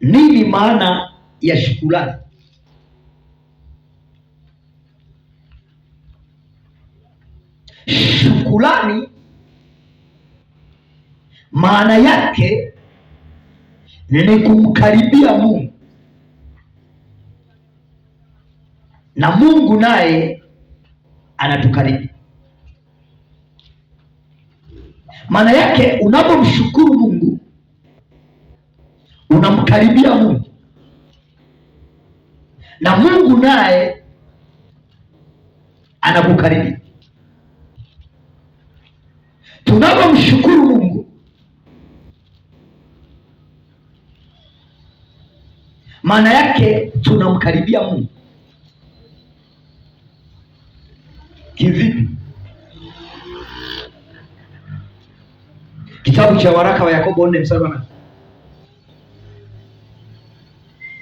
Nini maana ya shukrani? Shukrani maana yake ni kumkaribia Mungu na Mungu naye anatukaribia. Maana yake unapomshukuru Mungu unamkaribia Mungu na Mungu naye anakukaribia. Tunapomshukuru Mungu maana yake tunamkaribia Mungu. Kivipi? Kitabu cha waraka wa Yakobo 4 mstari wa 8.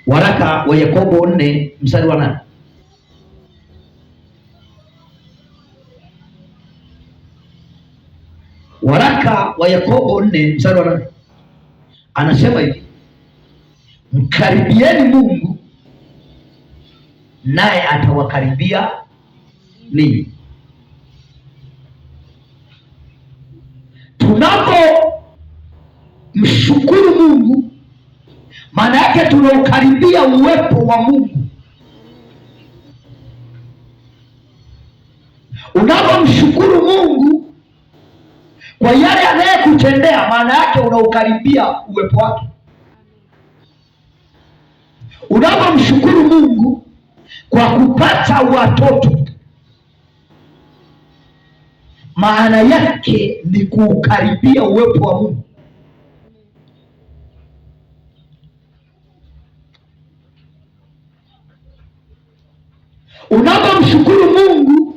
Waraka wa Yakobo 4 mstari wa 8. Waraka wa Yakobo 4 mstari wa 8 anasema hivi: mkaribieni Mungu naye atawakaribia ninyi. Tunapomshukuru Mungu maana yake tunaukaribia uwepo wa Mungu. Unapomshukuru Mungu kwa yale anayekutendea, maana yake unaukaribia uwepo wake. Unapomshukuru Mungu kwa kupata watoto, maana yake ni kuukaribia uwepo wa Mungu. Unapomshukuru Mungu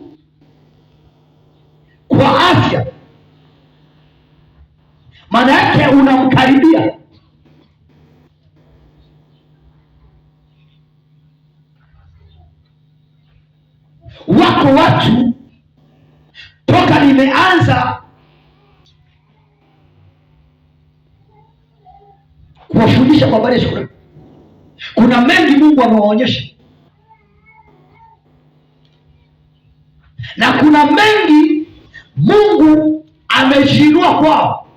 kwa afya, maana yake unamkaribia. Wako watu toka nimeanza kuwafundisha kwa habari ya shukrani, kuna mengi Mungu amewaonyesha na kuna mengi Mungu amejiinua kwao.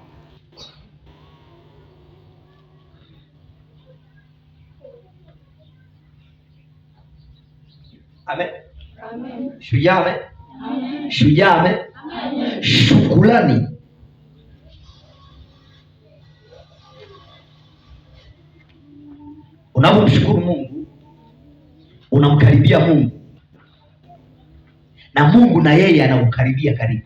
Amen. Amen. Shujaa amen. Amen. Shujaa amen. Amen. Shukrani unapomshukuru Mungu unamkaribia Mungu na Mungu na yeye anaukaribia karibu.